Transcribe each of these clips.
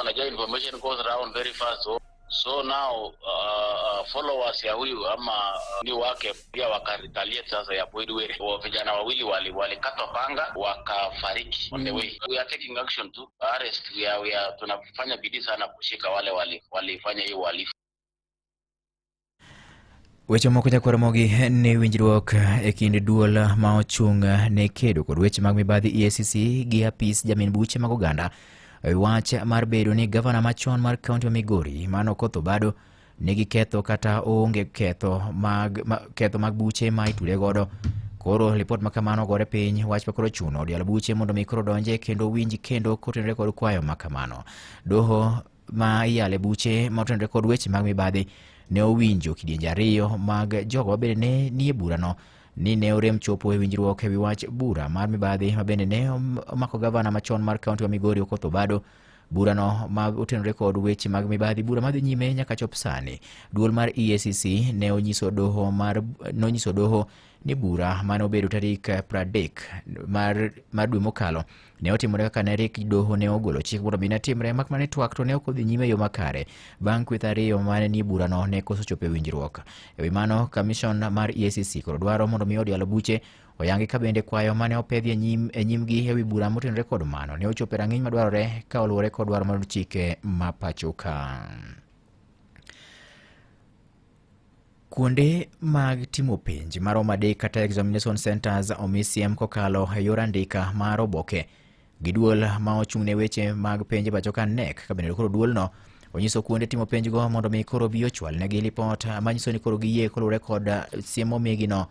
Wanajua information goes round very fast. So now followers ya huyu ama ni wake pia wakaretaliate sasa ya Boydwere. Vijana wawili walikatwa panga wakafariki on the way. We are taking action to arrest. We are tunafanya bidii sana kushika wale walifanya hiyo uhalifu. Weche moko nyakwar Ramogi ne winjruok e kind duol ma ochung' ne kedo kod weche mag mibadhi EACC gi apis jamin buche mag oganda e wach mar bedo ni gavana machon mar kaunti ma Migori mano Okoth Obado nigi ketho kata oonge ketho mag buche ma itude godo. Koro lipot ma kamano ogore piny wach ma koro chuno od yalo buche mondo mi koro donje kendo winj kendo kotenore kod kwayo ma kamano. Doho ma iyale buche ma otenore kod weche mag mibadhi ne owinjo kidienje ariyo mag jogo mabende ne nie burano ni ne orem chopo e winjruok e wi wach bura mar mibadhi ma bende ne omako gavana machon mar kaunti ma Migori Okoth Obado. Burano ma otenore kod weche mag mibadhi, bura madhi nyime nyaka chop sani. Duol mar EACC ne onyiso doho mar nonyiso doho ni bura mane obedo tarik 30 mar dwe mokalo ne otimore kaka ne rik doho ne ogolo chik mondo mi ne timre, mak mana ni twak to ne ok odhi nyime e yo makare bang' kweth ariyo mane nie burano ne koso chopo e winjruok. E wi mano, kamishon mar EACC koro dwaro mondo mi od yalo buche oyangi ka bende kwayo mane opedhi e nyimgi e wi bura motenore kod mano ne ochopo e rang'iny madwarore ka oluwore kod dwaro mar chike ma pacho ka. Kuonde mag timo penj maromo adek kata examination centers omi siem kokalo e yor andika mar oboke gi duol ma ochung' ne weche mag penj e pacho ka KNEC, ka bende koro duolno onyiso kuonde timo penj go mondo mi koro bi ochwal negi lipot manyiso ni koro giyie koluwore kod siem momigi no.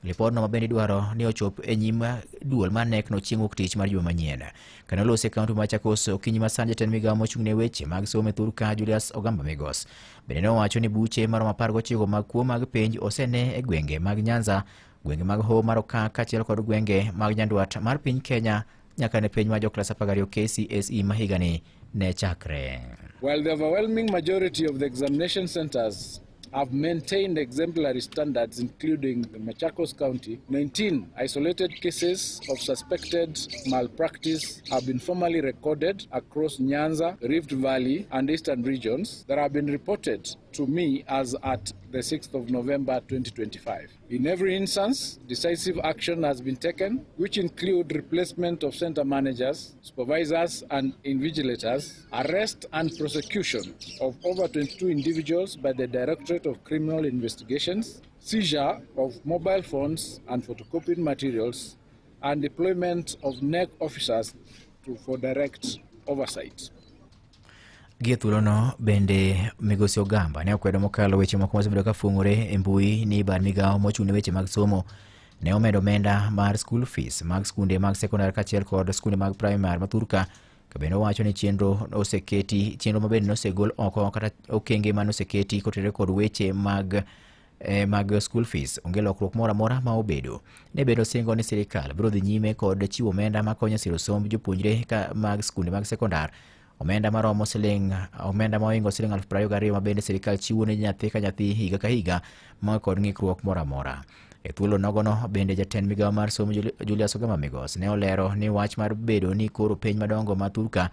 Lipodno ma bende idwaro ni ochop e nyim duol mar KNEC no chieng' wuok tich mar juma manyien. Kane olose e kaunti ma Machakos okinyi ma sani, jatend migawo mochung' ne weche mag somo e thur ka Julius Ogamba Migos bende ne owacho ni buche maromo 19 mag kuo mag penj osene e gwenge mag Nyanza, gwenge mag Hoho mar Okak kaachiel kod gwenge mag Nyandwat mar piny Kenya nyaka ne penj mar joklas 12 KCSE ma higani ne chakre. While the overwhelming majority of the examination centers have maintained exemplary standards, including the Machakos County, 19 isolated cases of suspected malpractice have been formally recorded across Nyanza, Rift Valley, and Eastern regions that have been reported to me as at the 6th of November 2025. In every instance, decisive action has been taken, which include replacement of center managers, supervisors, and invigilators, arrest and prosecution of over 22 individuals by the Directorate of Criminal Investigations, seizure of mobile phones and photocopied materials, and deployment of KNEC officers for direct oversight. Gie thuolono bende migosi Ogamba ne okwedo mokalo weche moko mosebedo ka fung'ore e mbui ni bad migawo mochung' ne weche mag somo ne omedo omenda mar school fees mag skunde mag sekondar kaachiel kod skunde mag primary ma thurka, ka bende owacho ni chenro oseketi, chenro mabende nosegol oko kata okenge mane oseketi kotenore kod weche mag school fees onge lokruok moro amora ma obedo. Ne bende osingo ni sirikal biro dhi nyime kod chiwo omenda makonyo siro somb jopuonjre ka mag skunde mag sekondar, omenda maromo siling omenda ma ohingo siling 22,000 ma bende sirikal chiwo ne nyathi ka nyathi higa ka higa maonge kod ng'ikruok moro amora. E thuolo nogono bende jatend migawo mar somo Julius Ogamba Migos ne olero ni wach mar bedo ni koro penj madongo ma thurka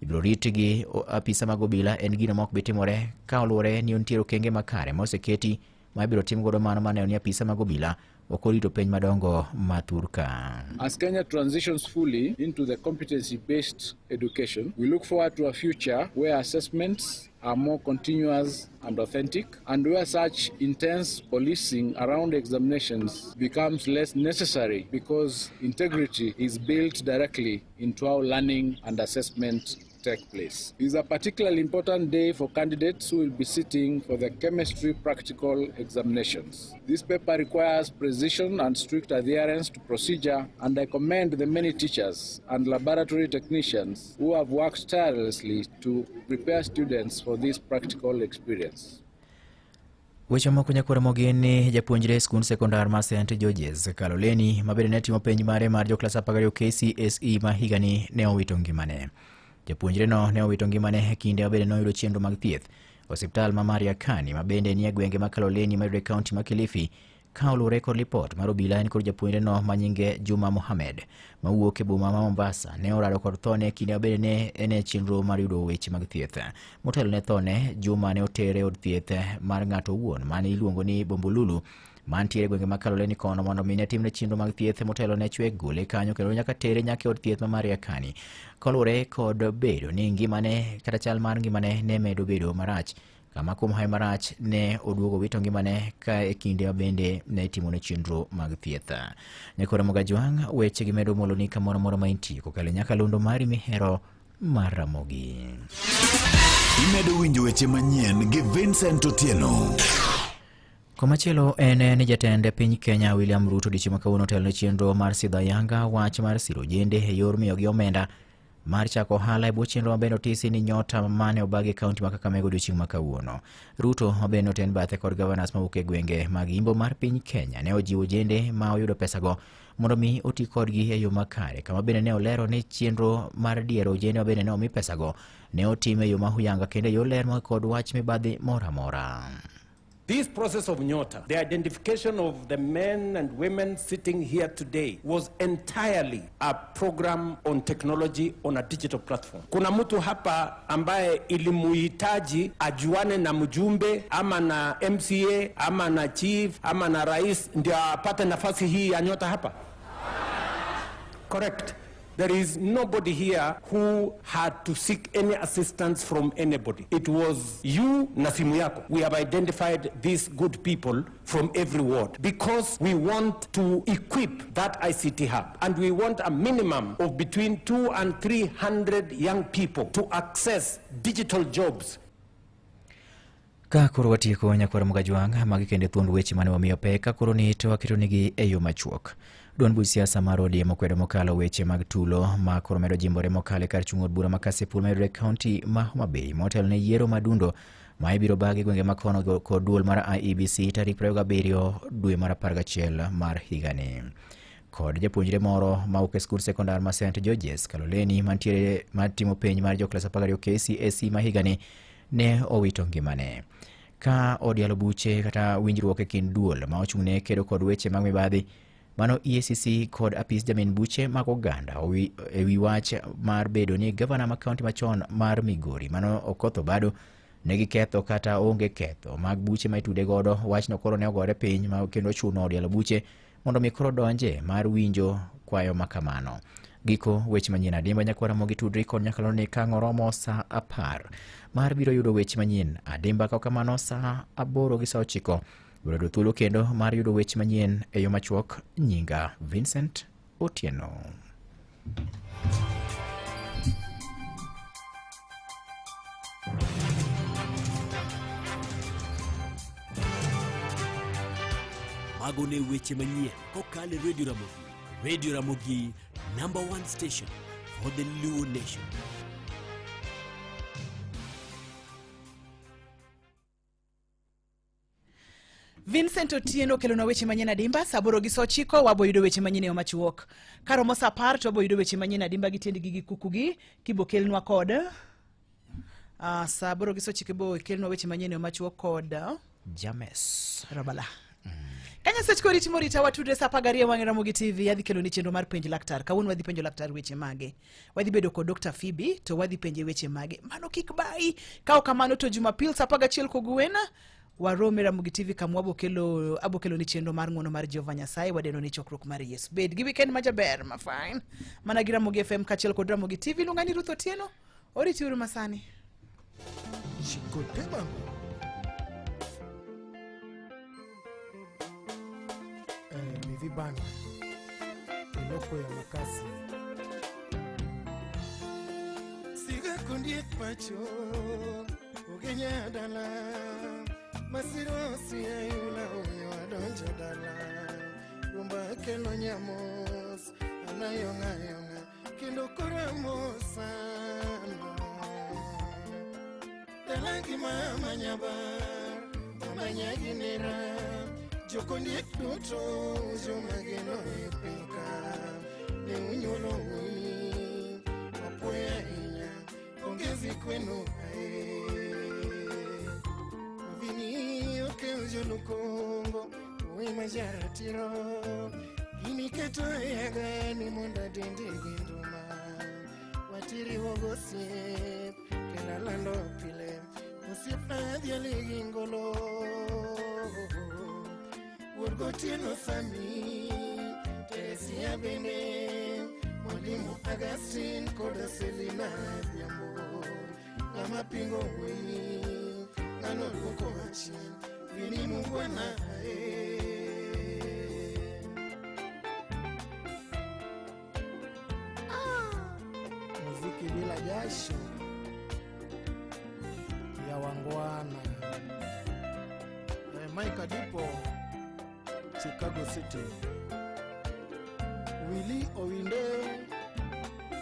ibiro rit gi apisa mag obila en gino ma ok bi timore ka oluwore ni nitie okenge makare ma oseketi ma ibiro tim godo mano maneno ni apisa mag obila ok orito penj madongo ma thurka. As Kenya transitions fully into the competency-based education, we look forward to a future where assessments are more continuous and authentic, and where such intense policing around examinations becomes less necessary because integrity is built directly into how learning and assessment take place. It is a particularly important day for candidates who will be sitting for the chemistry practical examinations. This paper requires precision and strict adherence to procedure, and I commend the many teachers and laboratory technicians who have worked tirelessly to prepare students for this practical experience. Weche moko nyakwar mogen ni japuonjre e skund sekondar mar St George's Kaloleni ma bende ne timo penj mare mar joklas 12 KCSE ma higani ne owito ngimane. Japuonjre no ne owito ngimane e kinde ma bende noyudo chenro mag thieth. Osiptal ma Mariakani ma bende nie gwenge ma Kaloleni mayudore e kaunti ma Kilifi. Ka oluwore kod lipot mar obila en kod japuonjre no ma nyinge Juma Mohamed mawuok e boma ma Mombasa ne orado kod thone e kinde mabende ne en e chenro mar yudo weche mag thieth. Motelo ne thone, Juma ne otere e od thieth mar ng'ato owuon mane iluongo ni Bombolulu mantiere e gwenge ma Kaloleni kono mondo mi ne timne chenro mag thieth motelo ne chwek gole kanyo kendo nyaka tere nyaka e od thieth ma Mariakani. Kaluwore kod bedo ni ngimane kata chal mar ngimane ne medo bedo marach kama kuom hawi marach ne oduogo wito ngimane ka e kinde ma bende ne itimone chenro mag thieth. Nyakora Mogajwang' weche gi medo moloni kamoro amora ma intie kokalo e nyakalondo mari mihero mar Ramogi. Imedo winjo weche manyien gi Vincent Otieno. Komachielo en ni jatend piny Kenya William Ruto odiechieng' ma kawuono otelo ne chenro mar sidho ayanga wach mar siro ojende e yor miyogi omenda mar chako ohala e bwo chenro mabende otisi ni nyota mane obagi e kaunti ma Kakamega odiochieng' ma kawuono. Ruto mabende oten bathe kod governors mawuok e gwenge mag imbo mar piny Kenya ne ojiwo ojende ma oyudo pesago mondo mi oti kodgi e yo makare, kama bende ne olero ni chenro mar diero ojende mabende ne omi pesago ne otim e yo ma huyanga kendo e yor ler ma kod wach mibadhi moro amora. This process of Nyota, the identification of the men and women sitting here today was entirely a program on technology on a digital platform. Kuna mtu hapa ambaye ilimuhitaji ajuane na mjumbe ama na MCA ama na chief ama na rais ndio apate nafasi hii ya Nyota hapa? Correct. There is nobody here who had to seek any assistance from anybody. It was you na simu yako. We have identified these good people from every ward because we want to equip that ICT hub, and we want a minimum of between 2 and 300 young people to access digital jobs. Ka koro watieko nyakwar Mugajwang', magi kende thuond weche mane wamiyo pek ka koro ni to waketonigi e yo machuok. Duond buch siasa mar ODM okwedo mokalo weche mag tulo ma koro medo jimbore mokalo e kar chung' od bura ma Kasipul mayudore e kaunti ma Homa Bay motelo ne yiero madundo ma ibiro bag e gwenge ma kono kod duol mar IEBC tarik 27 dwe mar 11 mar higani. Kod japuonjre moro ma wuok e skund sekondar ma St George's Kaloleni mantiere matimo penj mar joklas 12 KCSE ma higani ne owito ngimane. Ka odialo buche kata winjruok e kind duol ma ochung'ne kedo kod weche mag mibadhi mano EACC kod apis jamin buche mag oganda e wi wach mar bedo ni gavana ma kaunti machon mar Migori mano Okoth Obado ne giketho kata onge ketho mag buche ma itude godo. Wachno koro ne ogore piny ma kendo ochuno odialo buche mondo mi koro donje mar winjo kwayo ma kamano. Giko weche manyien adimba nyakwara Ramogi tudri kod nyakalondo ni ka ang' oromo saa 10 mar biro yudo weche manyien adimba ka kamano saa 8 gi saa 9 biro yudo thuolo kendo mar yudo weche manyien e yo machuok. Nyinga Vincent Otieno. Mago ne weche manyien kokalo e Radio Ramogi. Radio Ramogi, number one station for the Luo Nation. Vincent Otieno okelonwa weche manyien adimba saa aboro gi saa ochiko wabo yudo weche manyien e yo machuok. Karomo saa 10 to wabo yudo weche manyien adimba gi tiendgi gi kukugi kibo kelnwa kod saa aboro gi saa ochiko ibo kelnwa weche manyien e yo machuok kod James Rabala. Ka Nyasaye kori timo rita watudre saa 12 wang'e Ramogi TV adhi keloni chenro mar penj laktar. Kawuono wadhi penjo laktar weche mage. Wadhi bedo kod Dr. Phoebe to wadhi penje weche mage. Mano kik bayi. Ka ok kamano to Jumapil saa 11 kogwen warome Ramogi TV kama abo kelo ni chenro mar ng'uono mar Jehova Nyasaye wadeno ni chokruok mar Yesu. Bed gi weekend majaber ma fine. Mana gi Ramogi FM kaachiel kod Ramogi TV. Luonga ni Ruth Otieno. Oriti uru masani. Chikote bango. Mivi bana. Eloko ya makasi. Siga kondiek pacho. Ugenya dala. Masiro siya yula oyo adonjo dala. Rumba kelo nyamos. Anayonga yonga. Kendo kora mosana. Dala gi mama nyabar. Mama nyaginera. Jokondiek duto joma geno e piny ka. Ne unyuolo wuoyi mapuoyo ahinya. Pongezi kwenu ae. Vini okel jolukongo. Wuoyi ma jaratiro Gimiketo e agani mondo adendi gi nduma Watiriwo gosiep kendo alando pile Osiepna adhiali gi ngolo Wuod gotieno sami Teresia bende Mwalimu Agustin koda Selina Adhiambo Ng'ama pingo wuoyini ng'ano duoko achien Vini mungwana ae Muziki bila jasho ya wangwana. Mike Adipo, Chicago City. Willy Owinde,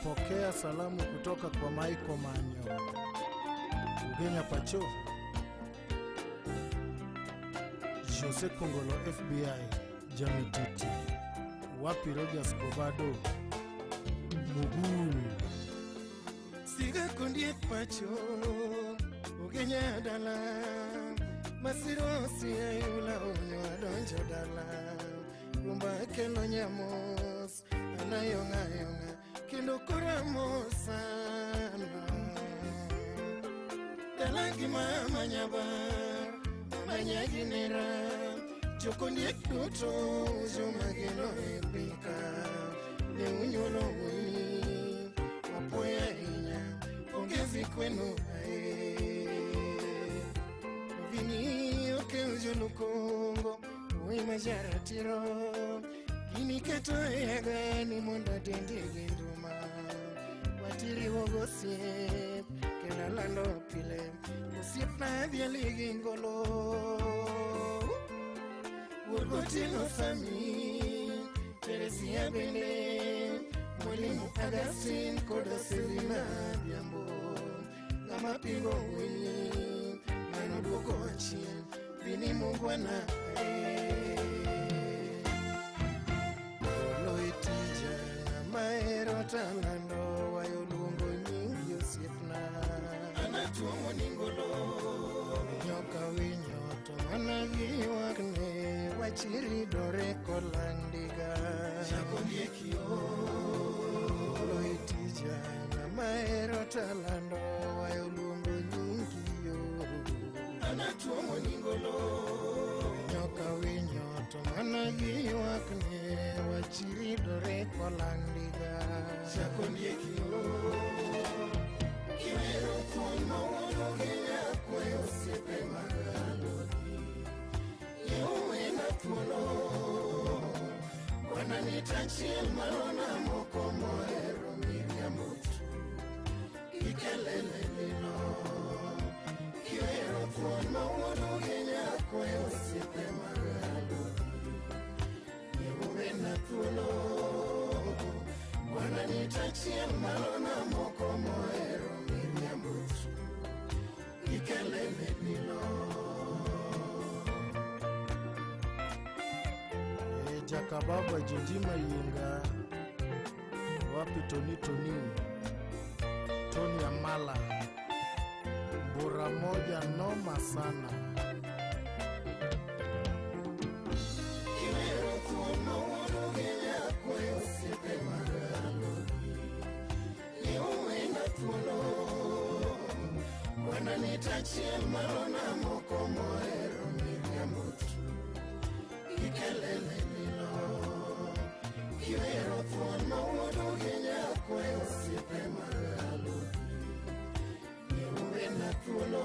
pokea salamu kutoka kwa Michael Manyo. Ugenya Pacho, Jose Kongolo FBI, Jamititi. Wapi Rogers Kobado, Mugulu. Siga kondiek pacho Ugenya dala Masiro siayula onyo adonjo dala Rumba kelo nyamos Anayonga yonga Kendo koramo sana Dala gi mama nyabar Mama nyaginera Jokondiek duto Jomageno e piny ka Ne unyuolo wuoyi Wapuoyo ahinya Pongezi kwenu ae Vini okel jolukongo Wuoyi ma jaratiro Gimiketo e agani mondo adendi gi nduma Watiriwo gosiep kendo alando pile Osiepna adhiali gi ngolo Wuod gotieno sami Teresia bende Mwalimu Agustin koda Selina Adhiambo Ng'ama pingo wuoyi ng'ano duoko achien Vini mungwana ae Olo itija ng'ama ero talando wayo luongo nyingi osiepna Anatuomo ni ngolo Nyoka winyo to mana giywakne wachiridore kolandiga Olo itija ng'ama ero talando wayo luongo nyingi yo Anatuomo ni ngolo Nyoka winyo to mana giywakne wachiridore kolandiga Kiwero thuon mawuono gi nyakwayo osiepe mag alodi Yewena thuolo Wananita achiel malona moko mohero miriambo tu Gi kelele lilo Kiwero thuon mawuono gi nyakwayo osiepe mag alodi Yewena thuolo Wananita achiel malona moko mohero miriambo tu Gi kelele lilo Jakababa Jejima Yinga, wapi Toni Toni, Tony Amala, mbura moja noma sana. Kiwero thuon mawuono gi nyakwayo osiepe mag alodi Yewena thuolo Wananita achiel malona moko mohero miriambo tu Gi kelele lilo Kiwero thuon mawuono gi nyakwayo osiepe mag alodi Yewena thuolo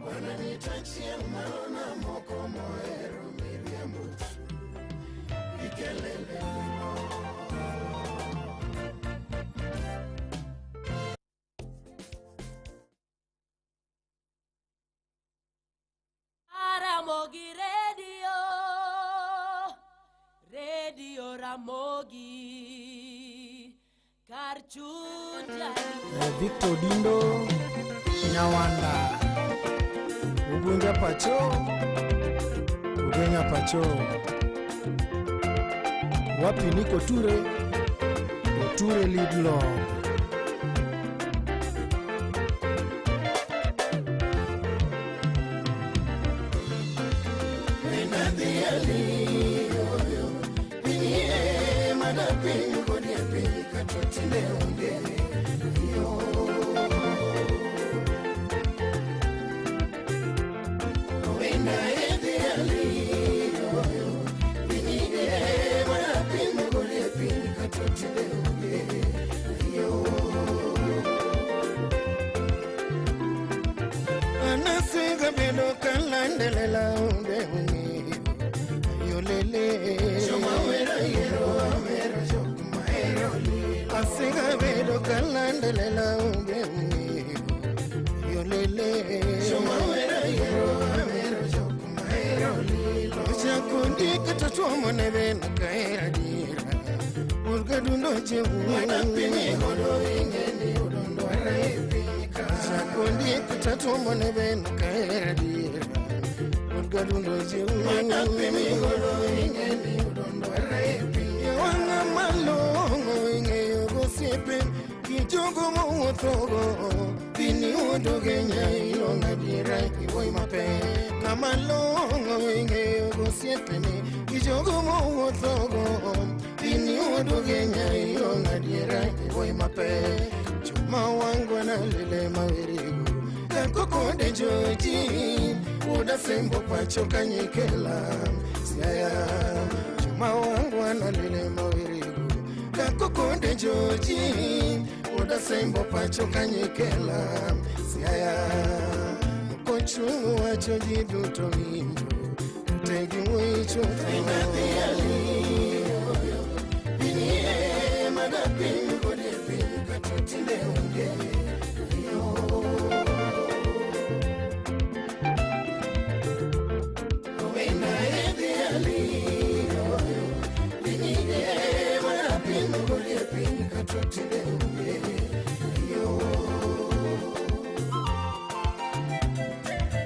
Wananita achiel malona moko mohero miriambo tu Gi kelele lilo Ramogi Radio, Radio Ramogi, kar chuny Victor Dindo, Nyawanda, Ugunja Pacho, Ugenya Pacho. Wapi niko Ture, Ture Lidlo. Nenda ali yoyo piny e mana piny kod e piny kata tinde onge yo. Wenda edhi ali yoyo piny e mana piny kod e piny kata tinde onge yo. Anasiga bedo kalandelela onge ung'eyo yolele joma wero yiero awero jok mahero lilo. Asiga bedo kalandelela onge ung'eyo yolele joma wero yiero awero jok mahero lilo. Ochako ndiko to tuomo ne ben kahera dira Urgadundo chewu mana piny godo ing'eni odondo ara e piny ka. Ochako ndiko to tuomo ne ben kahera dira Urgadundo chewu mana piny godo ing'eni odondo ara e piny. Wang'a malong'o ing'eyo gosiepe gi jogo mowuothogo piny wuodoge nyailo ng'adiera iwuoyi mapek. Ng'ama long'o ing'eyo gosiepene gi jogo mowuothogo piny wuodoge nyailo ng'adiera iwuoyi mapek. Joma wangwana lele mawerigo kakokode joji wuoda sembo pacho kanyikela Siaya. Joma wangwana lele mawerigo kakokonde joji wuoda sembo pacho kanyikela Siaya. Kochung' wacho ji duto winjo tegi wicho dhi ali yoyo piny e mana piny kod e piny kata tinde onge yo. Wenda edhi ali yoyo piny e mana piny kod e piny kata tinde onge yo.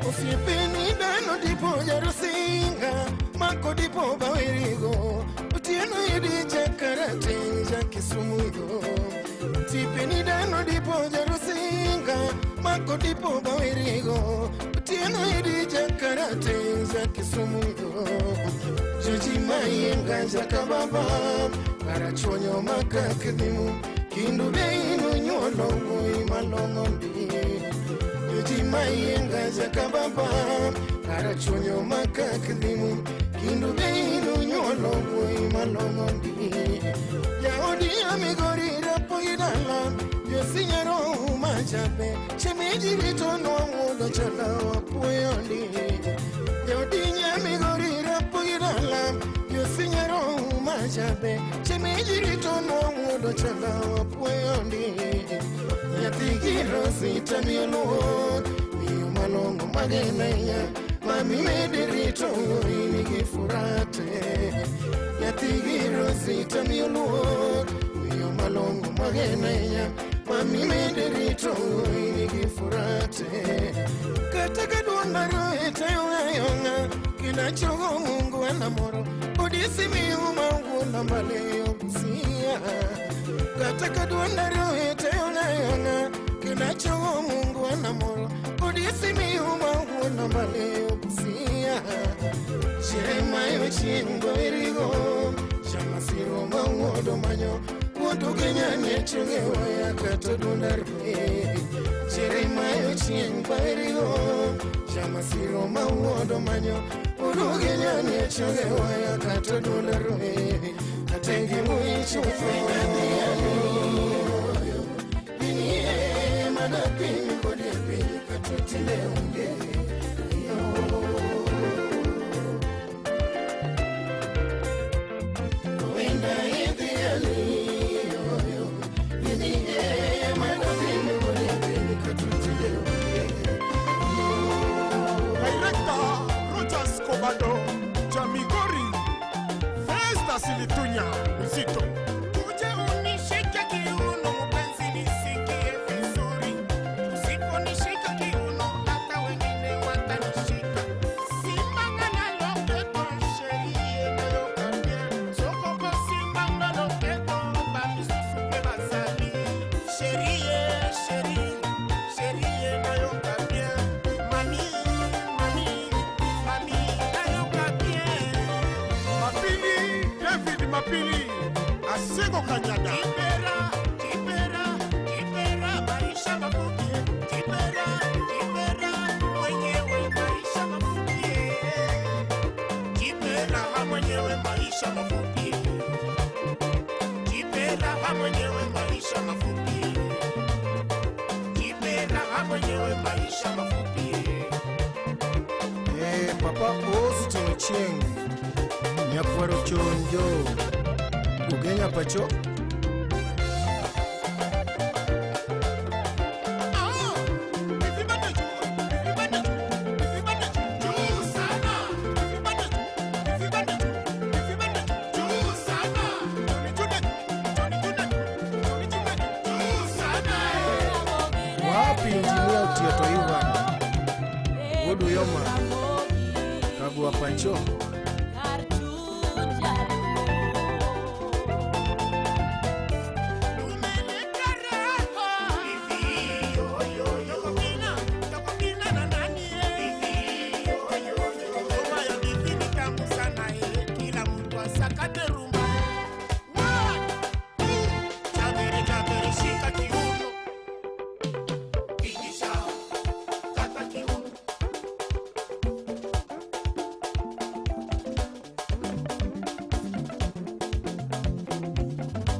Osiepeni dhano dipo jarusinga mako dipo bawerigo otieno idi jakarateng' jakisumu yo. Osiepeni dhano dipo jarusinga mako dipo bawerigo otieno idi jakarateng' jakisumu yo. Joji mayienga jakababa karachuonyo makakdhimu kindu be inunyuolo wuoyi malong'o ndi. Joji mayienga jakababa karachuonyo makakdhimu kindu be inunyuolo wuoyi malong'o ndi. Jaodi ya Migori rapogi dala josinyero machape shemeji rito nwawuodo chala wapuoyo ndi. Jaodi ya Migori rapogi dala josinyero machape shemeji rito nwawuodo chala wapuoyo ndi. Nyathigi Rosita miyo luor miyo malong'o magenainya mami mede rito wuoyi nigi furate. Nyathigi Rosita miyo luor miyo malong'o magenainya mami mede rito wuoyi nigi furate. Kata ka duonda roete yong'a kinachogo Mungu anamoro odisi miuma wuona mbale yobusia. Kata ka duonda roete yong'a yong'a kinachogo Mungu anamoro odisi miuma wuona mbale yobusia. Jeremayo chieng' bawerigo jamasiro ma wuodo manyo wuodo gi nyanie waya kata duonda rwe. Jeremayo chieng' bawerigo jamasiro ma wuodo manyo wuodo gi nyanie waya kata duonda rwe. Atengi muichutho yoyo piny e mana piny kod e piny kata tinde onge yo. Wenda idhi ali yoyo piny e mana piny kod e piny kata tinde onge yo. Director Rogers Kobado Jamigori Festa Silitunya Uzito. Uje unishike kiuno mpenzi nisikie vizuri. Usiponishika kiuno hata Jumapili Asego Kanyada. Kibera, Kibera, Kibera, maisha mafupi. Kibera, Kibera, mwenyewe maisha mafupi. Kibera mwenyewe maisha mafupi. Kibera mwenyewe maisha mafupi. Kibera mwenyewe maisha mafupi. Eh, Papa Austin Ochieng, Nyakwaro Chonjo, Ugenya Pacho. Wapi Injinia Otieto Ivan, Wuod Uyoma, Kagwa Pacho.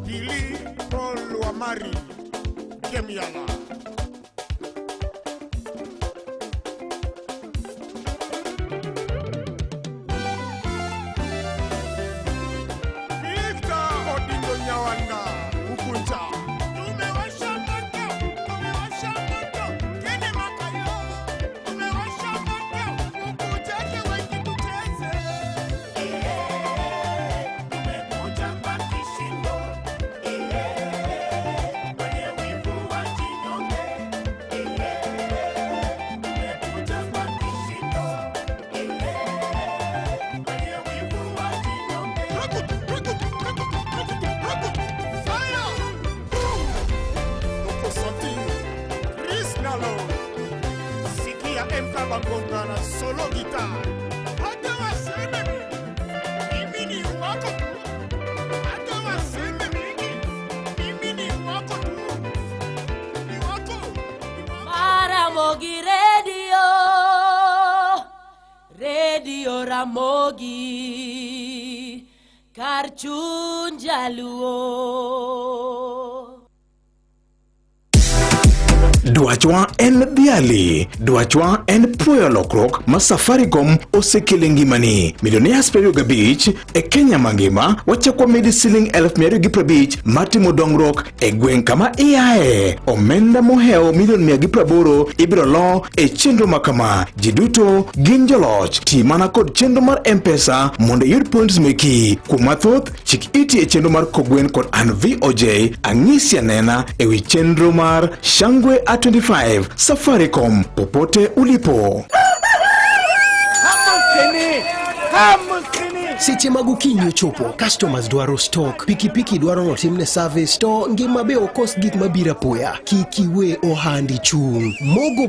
Billy Paul Wamari Kemiala. Victor Odindo Nyawanda Ukunja. Tumewasha moto, tumewasha moto, kene makayo. Tumewasha moto, ukujeke wengi tucheze. Tumekuja kwa kishindo. Kwenye wivu wa jinyonge. Tumekuja kwa kishindo. Kwenye wivu wa jinyonge. Fire! Uko Chris Nalo. Sikia MK Bangonga na solo guitar. Hata waseme mimi ni wako tu. Hata waseme mingi, mimi ni wako tu. Ni wako. Ramogi Radio, Radio Ramogi, kar chuny jaluo. Dwachwa en dhiali, dwachwa en puoyo lokruok ma Safaricom osekelo e ngimani. Millionaires 25 e Kenya mangima wachako medi siling 250 mar timo dongruok e gweng' kama iaye. Omenda mohewo milion 180 ibiro lo e chenro ma kama. Ji duto gin joloch. Ti mana kod chenro mar M-Pesa mondo iyud points meki. Kuom mathoth, chik iti e chenro mar Kogwen kod an VOJ ang'isi anena e wi chenro mar Shangwe A25 Safaricom popote ulipo. Seche mag okinyi ochopo, customers dwaro stock, pikipiki dwaro notimne service, to ngima be okos gik mabiro apoya. Kik iwe ohandi chung'. Mogo